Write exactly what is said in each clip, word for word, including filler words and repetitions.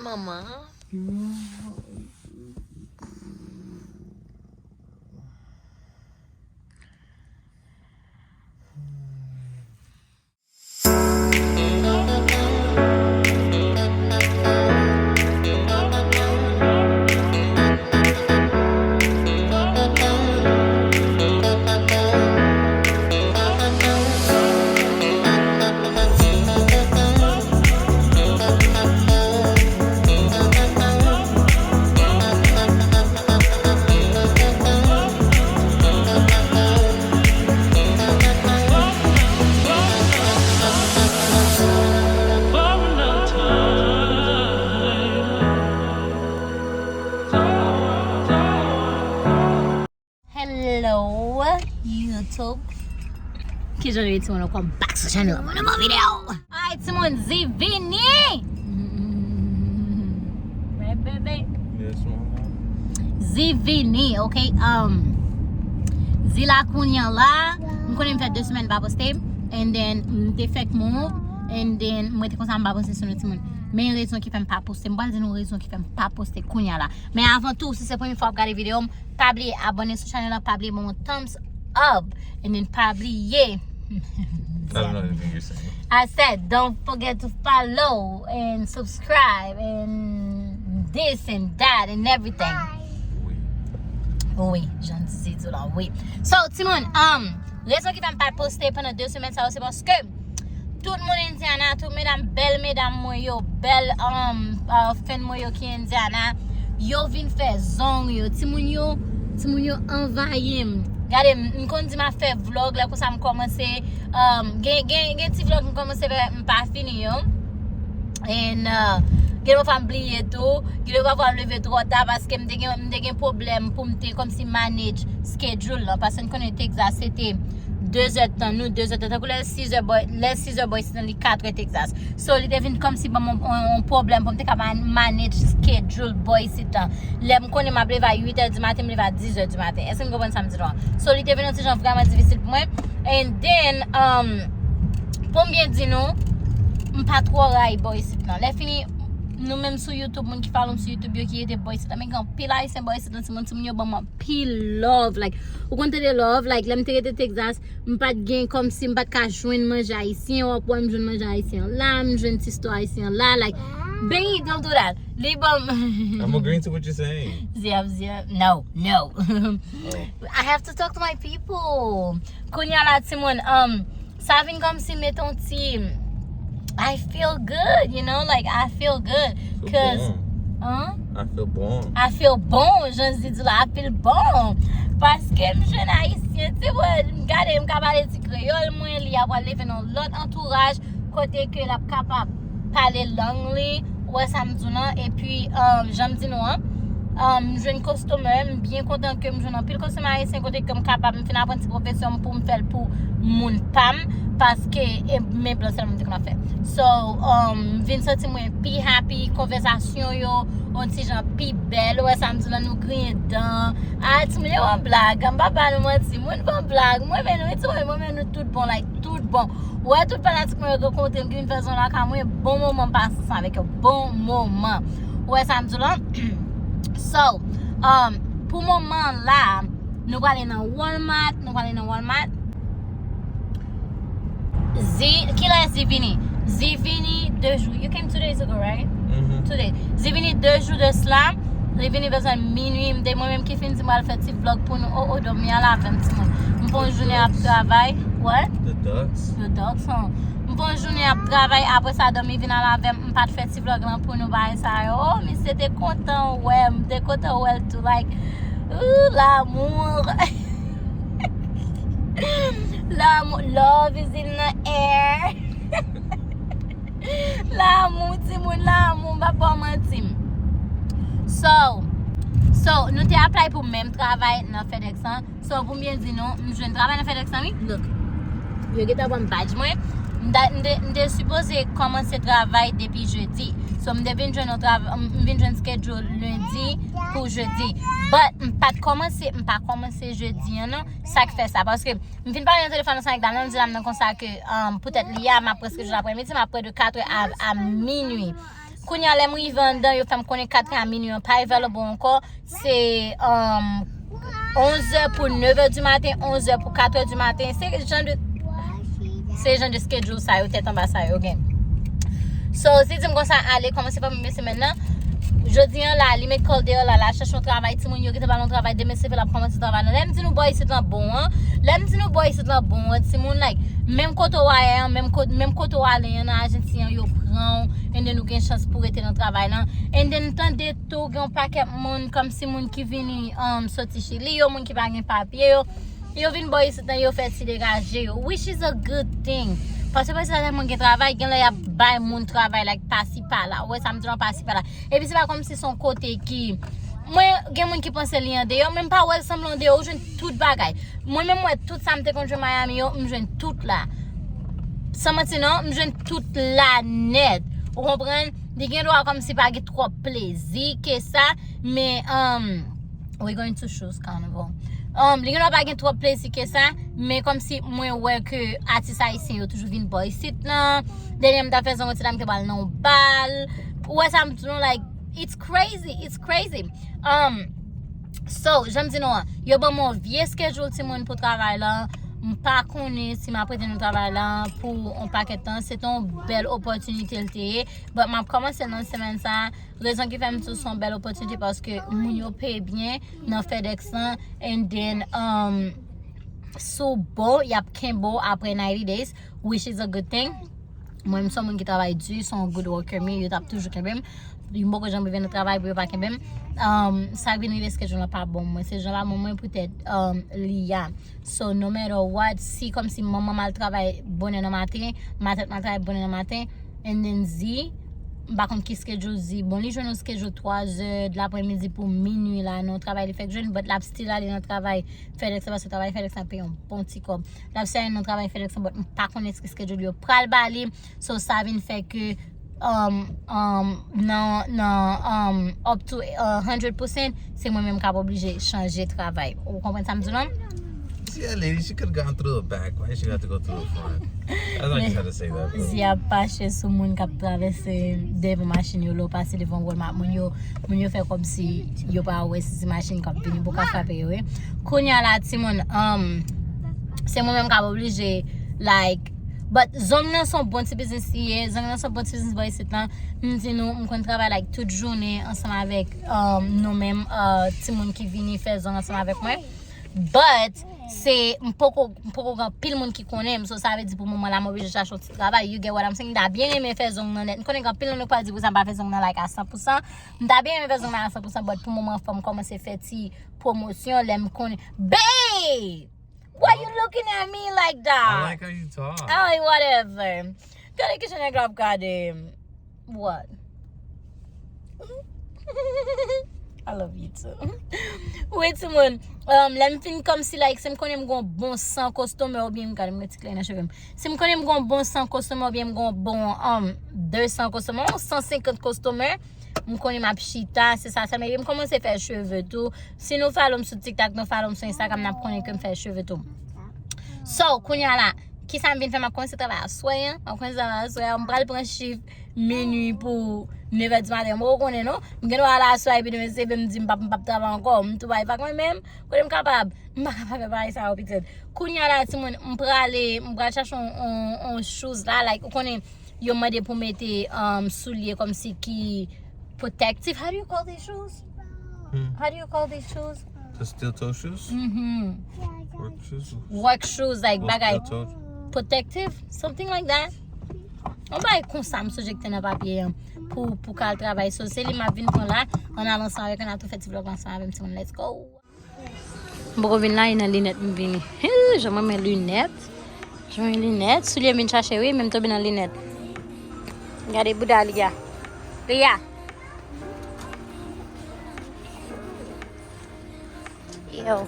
Manman. Hello, YouTube. Kijan nou ye, timoun? Welcome back to channel. Mwen nan yon videyo. Alright, timoun, Zivini. Right, baby? Yes, mama. Zivini, ok? Um, Zila kounye a la. M konnen m fè de semèn pa poste. And then, m te fèk move. And then, mwen te konsa m pa poste sou nou, timoun. Men rezon ki fè m pa poste. M pral di nou rezon ki fè m pa poste kounye a la. Men avan tou, si se premye fwa w ap gade videyo m, pa bliye abòne sou chanèl la, pa bliye ban mwen thumbs up, and then pa bliye. I don't know anything you're saying. I said, don't forget to follow and subscribe and this and that and everything. Wi. Wi, jan di di la, wi. So, timoun, um, rezon ki fè m pa poste pandan de semèn sa yo, se paske tout moun Indiana, tout medam, bèl medam mwen yo, bèl, um, uh, fan mwen yo ki Indiana, yo vin fè zong yo. Timoun yo, timoun yo anvayi m. Gade, m, m konn di m ap fè vlog, lè konsa m kòmanse, um, gen, gen, gen ti vlog m kòmanse fè, m pa fini yo. And, uh, gen pafwa m bliye tou, gen pafwa m leve twò ta paske m te gen, m te gen pwoblèm pou m te kòmsi manage schedule lan, paske n konnen Texas se te de zè tan, nou de zè tan, tankou lè sis zè bò, lè sis zè bò isit lan, li kat è Texas. So, li te vin kòmsi ban m yon, yon, yon pwoblèm pou m te ka man-, manage schedule bò isit lan. Lè m konnen m ap leve a uit è di maten, m leve a dis è di maten. Èske n konprann sa m di nou an? So, li te vin yon ti jan vrèman difisil pou mwen. And then, um, pou m byen di nou, m pa twò rayi bò isit lan. Lè fini, nou menm sou YouTube, moun ki follow m sou YouTube yo ki rete bò isit lan, men gen anpil Ayisyen bò isit lan, timoun, timoun yo ban m anpil love. Like, ou konn tande love, like, lè m te rete Texas, m pa t gen kòmsi, m pa t ka jwenn manje ayisyen, w ap wè m jwenn manje ayisyen an la, m jwenn ti store ayisyen an la, like, babe, don't do that. Li ban m. I'm agreeing to what you're saying. Zip, zip. No, no. Oh. I have to talk to my people. Kounye a la, timoun, um, sa vin kòmsi mete yon ti, I feel good, you know, like, I feel good. Feel 'cause, bon. Huh? I feel bon. I feel bon, jan di di la, I feel bon. Paske m jwenn Ayisyen, ti mwen, gade, m ka pale ti kreyòl mwen, li ap leve nan lòt antouraj, kote ke l ap kapab pale lang li, ou wè sa m di w lan, epi, um, jan m di nou an, um, m jwenn customer, m byen kontan ke m jwenn anpil customer ayisyen, kote ke m kapab, m fin aprann ti pwofesyon m pou m fè l pou moun pa m, paske e men blan sèlman m te konn ap fè. So, um, m vin santi mwen pi happy, konvèsasyon yo, yon ti jan pi bèl, ou wè sa m di w lan, nou griyen dan. Ah, timoun yo ban blag, m pa ba nou manti, moun ban blag, mwen men nou, timoun, mwen men nou tout bon, like, tout bon. Ou wè tout fanatik mwen yo rankontre m, ki vin fè zon lakay mwen, bon moman m pase ansanm avèk yo, bon moman. Ou wè sa m di w lan? So, um, pou moman la, nou prale nan Walmart, nou prale nan Walmart. Zi, kilè Zi vini? Zi vini de jou. You came two days ago, right? Mm-hmm. Two days. Zi vini de jou de sla. Li vini bezwen minui. M te mwen menm ki fin di m al fè ti vlog pou nou. Oh, oh, dòmi al avè m, timoun. M pon jounen ap travay. What? The ducks. The ducks, huh? M pon jounen ap travay. Apre sa, dòmi vin al avè m. M pa t fè ti vlog lan pou nou bagay sa yo. Oh, misye te kontan wè m. M te kontan wè l tou. Like, ooh, l'amour. L'amour, love is in the air. Lanmou, timoun, lanmou, m p ap ba w manti. So, so, nou te apply pou menm travay nan FedEx lan. So, pou m byen di nou, m jwenn travay nan FedEx lan, wi. Look. Yo gentan ban m badge mwen. M ta, m te, m te sipoze kòmanse travay depi jedi. So, m te vin jwenn yon trav-, m, m vin jwenn schedule lendi pou jedi. But, m pa t kòmanse, m pa kòmanse jedi an, non. Sa k fè sa, paske m fin pale nan telefòn ansanm ak dam nan, m di dam nan konsa ke, um, poutèt li a, m ap prèske jis aprèmidi, m ap prè de kat è a, a minui. Kounye a, lè m rive anndan, yo fè m konnen kat è a minui an pa available ankò. Se, um, onz è pou nèf è di maten, onz è pou kat è di maten. Se jan de, se jan de schedule sa yo, tèt anba sa yo gen. So, li di m konsa, ale, kòmanse pa premye semèn nan. Jodi an la, li met kò l deyò la, l al chèche yon travay, timoun yo gentan ba l yon travay, demen se fè l ap kòmanse travay la. Lè m di nou bò isit lan bon an, lè m di nou bò isit lan bon an, timoun, like, menm kote w ale an, menm kote, menm kote w ale an nan Ajenti an, yo pran w, and then ou gen chans pou rete nan travay lan. And then tande tou, gen yon pakèt moun, kòmsi moun ki vini, um, soti Chili yo, moun ki pa gen papye yo, yo vin bò isit lan, yo fè ti degaje yo, which is a good thing. Paske bò isit la tèlman gen travay, gen lè y ap bay moun travay, like, pasi pala. Ou wè sa m di w, pasi pala. Epi se pa kòmsi se yon kote ki, mwen, gen moun ki panse li andeyò, men m pa wè l sanble andeyò, ou jwenn tout bagay. Mwen menm, m wè tout sa m te konn jwenn Miami yo, m jwenn tout la. San manti non, m jwenn tout la nèt. Ou konprann? Li gen dwa kòmsi pa gen twòp plezi ke sa, men, um, we're going to Shoes Carnival. Um, li gen dwa pa gen twòp plezi ke sa, men kòmsi mwen wè ke atis ayisyen yo toujou vin bò isit lan. Dènye m ta fè zong ti la, m te pral nan yon bal. Ou wè sa m di nou, like, it's crazy, it's crazy. Um, so, jan m di nou an, yo ban m yon vye schedule timoun pou travay la. M pa konnen si m ap rete nan travay la pou yon pakèt tan. Se te yon bèl opòtinite l te ye. But m ap kòmanse nan semèn sa. Rezon ki fè m di w se yon bèl opòtinite paske moun yo peye byen nan FedEx lan. And then, um, si w bon, y ap kenbe w apre ninety days, which is a good thing. Mwen, m se yon moun ki travay di, se yon good worker m ye, yo t ap toujou kenbe m. M poko janm rive nan travay pou yo pa kenbe m. Um, sa k vin rive, schedule lan pa bon mwen. Se jan la mwen, mwen poutèt, um, li a. So, no matter what, si kòmsi manman m al travay bonè nan maten, matant m al travay bonè nan maten, and then zi, m pa konn ki schedule zi. Bon, li jwenn yon schedule twa zè de lapremidi pou minui la, nan yon travay li fèk jwenn, but l ap still ale nan travay FedEx la, paske travay FedEx la peye yon bon ti kòb. L ap still ale nan travay FedEx la, but m pa konn èske schedule yo pral ba li. So, sa vin fè ke, um, um, nan, nan, um, up to, uh, hundred percent, se mwen menm k ap oblije chanje travay. Ou konprann sa m di w lan? Yeah, lady, she could have gone through the back. Why she had to go through the front? I thought you had to say that. But... Zi ap fache sou moun k ap travèse devan machin yo, lè w pase devan Walmart, moun yo, moun yo fè kòmsi yo pa wè si se machin k ap vini pou ka frape yo, wi. Kounye a la, timoun, um, se mwen menm k ap oblije, like, but zong nan se yon bon ti biznis li ye, zong nan se yon bon ti biznis bò isit lan. M di nou, m konn travay, like, tout jounen ansanm avèk, um, nou menm, uh, timoun ki vini fè zong ansanm avèk mwen. But, se, m poko, m poko gen anpil moun ki konnen m, so sa vle di pou moman la, m oblije chache yon ti travay. You get what I'm saying? M ta byen renmen fè zong nan nèt. M konnen gen anpil nan nou k pral di pou sa m pa fè zong nan, like, a san pou san. M ta byen renmen fè zong nan a san pou san, but pou moman, fò m kòmanse fè ti pwomosyon, lè m konnen. Babe! Why you looking at me like that? I like how you talk. Ay, whatever. Gade kijan nèg la ap gade m. What? I love you too. Wi, timoun. Um, lè m fin kòmsi, like, si m konnen m gon bon san customer oubyen m gade m gen ti klè nan cheve m. Si m konnen m gon bon san customer oubyen m gon bon, um, de san customer, yon san senkant customer, m konnen m ap chita, se sa, sa, men m kòmanse fè cheve tou. Si nou follow m sou TikTok, nou follow m sou Instagram, n ap konnen ke m fè cheve tou. So, kounye a la, kisa m vin fè? M ap kòmanse travay aswè an, m ap kòmanse travay aswè an, m pral pran shift minui pou nèf è di maten. M poko konnen non. M gen dwa al aswè epi demen se leve m di m p ap, m p ap travay ankò. M tou bay fak mwen menm, kote m kapab. M pa kapab fè bagay sa yo pitit. Kounye a la, timoun, m prale, m pral chache yon, yon, yon shoes la, like, ou konnen, yo mande pou mete, um, soulye kòmsi ki protective. How do you call these shoes? Hmm. How do you call these shoes? The steel toe shoes? Mm-hmm. Work shoes? Work shoes, like, Well, bagay steel toe. Protective, something like that. Yon bagay konsa m sonje ki te nan papye an pou, pou ka al travay. So, se li m ap vin pran la. Ann al ansanm avèk, ann al tou fè ti vlog ansanm avè m, timoun. Let's go. M poko vin la, e nan linèt m vini. Hii, jan m renmen linèt. Jan m renmen linèt. Soulye m vin chache, wi, men m tonbe nan linèt. Gade bouda Lia. Lia. Yo.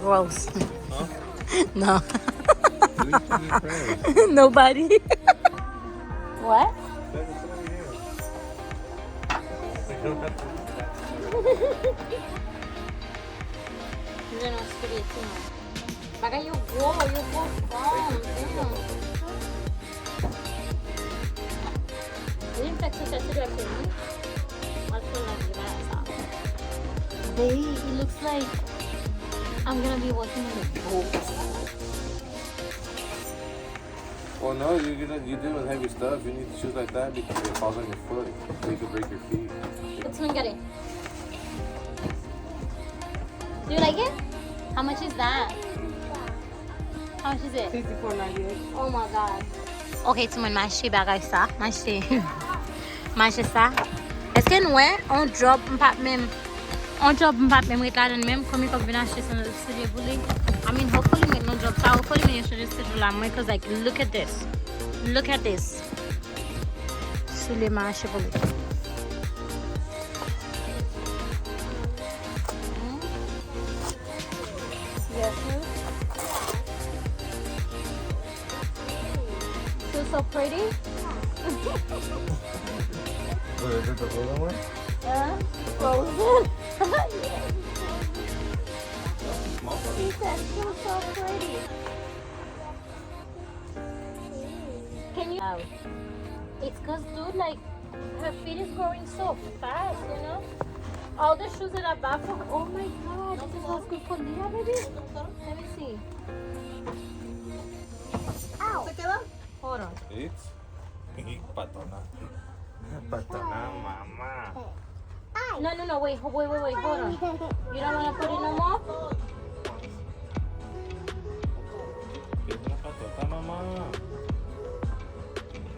Gross. Huh? No. Who's your friend? Nobody. What? That was over here. Like, don't have to. Bagay yo gwo, yo gwo fòm. Mm. Babe, it looks like I'm gonna be walking in the boat. Oh no, you gonna you deal with heavy stuff. You need shoes like that because it falls on your foot. They could break your feet. Let's go get it. Do you like it? How much is that? How much is it? Sixty-four ninety-eight. Oh my god. Ok, timoun, m achte bagay sa. M achte. M achte sa. Èske nou wè? On job, m pa menm. On job, m pa menm ret ladan menm. Konbyen kòb vin achte sandal soulye pou li? I mean, hopefully, mwen nan job sa. Hopefully, mwen chanje schedule la mwen. Cause, like, look at this. Look at this. Soulye m achte pou li. Yes, miss. She's so pretty. Wait, is it the little one? Uh, frozen. She said she's so pretty. Can you? It's cause, dude, like, her feet is growing so fast, you know? All the shoes that I bought for, oh my god, this is what's good for Leah, baby. Let me see. Ow. Hold on. It's patona. Patona, mama. No, no, no, wait, wait, wait, wait, hold on. You don't want to put it no more? Patona, mama.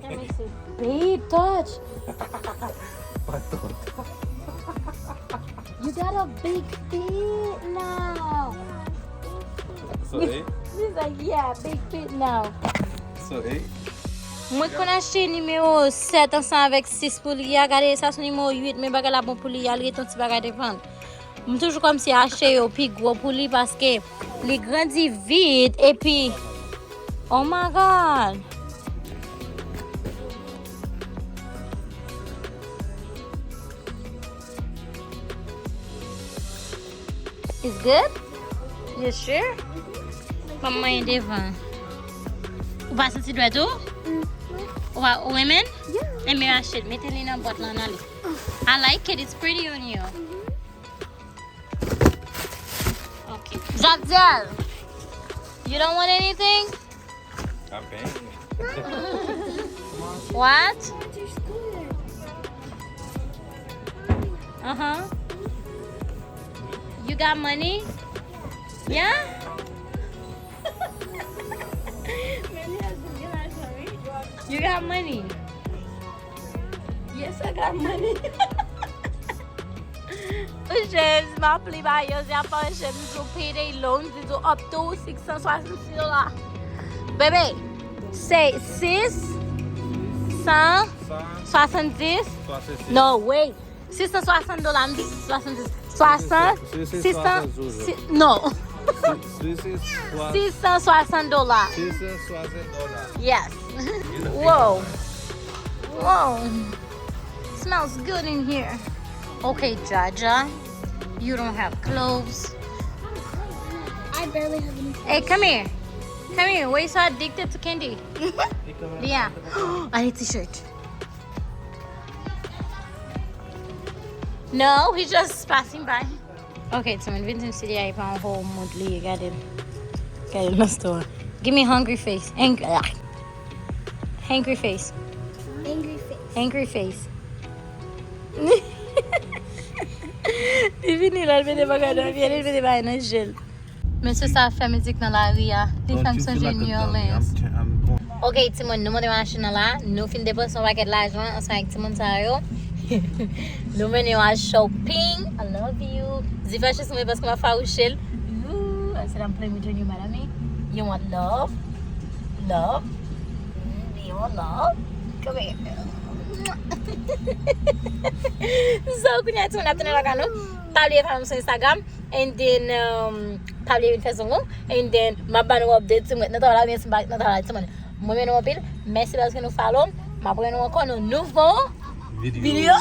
Let me see. Babe, touch. Patona. You got a big feet now. So, eh? She's like, yeah, big feet now. So, eh? Mwen konn achte nimewo sèt ansanm avèk sis pou li a. Gade, sa se nimewo uit, men bagay la bon pou li a, li ret yon ti bagay devan. M toujou kòmsi achte yo pi gwo pou li paske li grandi vit epi, oh my god. It's good? You sure? Ban m mwen devan. Ou pa santi dwèt ou? Ou pa, ou renmen? Enben achte l. Mete li nan bwat lan, ale. I like it. It's pretty on you. Ok. Jabdiel, you don't want anything? I'm paying. What? Uh-huh. You got money? Yeah? You got money? Yes, I got money. James, m ap li ba yo, se ap fè James ou pay de loan, di tou up to six cent soixante-six dola. Bebe, se six cent soixante-dix? No, wait. Six cent soixante dola, m di six cent soixante-dix. Soixante, six cent soixante dola. Six cent soixante dola. Yes. Wow. Wow. Smells good in here. Okay, Jaja, you don't have clothes. I barely have any clothes. Hey, come here. Come here. Why you so addicted to candy? Yeah. I need t-shirt. No, he just passing by. Okay, timoun, vin di m si li a pa yon whole mood li ye, gade l. Gade l nan store. Give me hungry face. Ang- ah. Hungry face. Angry face. Angry face. Li vini la, li mete bagay nan pye, li mete bagay nan je l. Mesye sa ap fè mizik nan lari a. Li fè m sonje New Orleans. Ok, timoun, nou monte machin nan la. Nou fin depanse yon pakèt lajan ansanm ak timoun sa yo. Nou mennen yo al shopping. I love you. Di fache sou mwen paske m ap fawouche l. Ooh, I said I'm playing with your new man, I mean. You want love? Love? Mm, you want love? Come here. So, kounye a, timoun ap tounen lakay nou. Pa bliye follow m sou Instagram. And then, um, pa bliye vin fè zong ou. And then, m ap ba nou update si mwen nan travay la, oubyen si m pa nan travay la, timoun. Mwen renmen nou anpil. Mèsi paske nou follow m. M ap wè nou ankò nan nouvo videyo.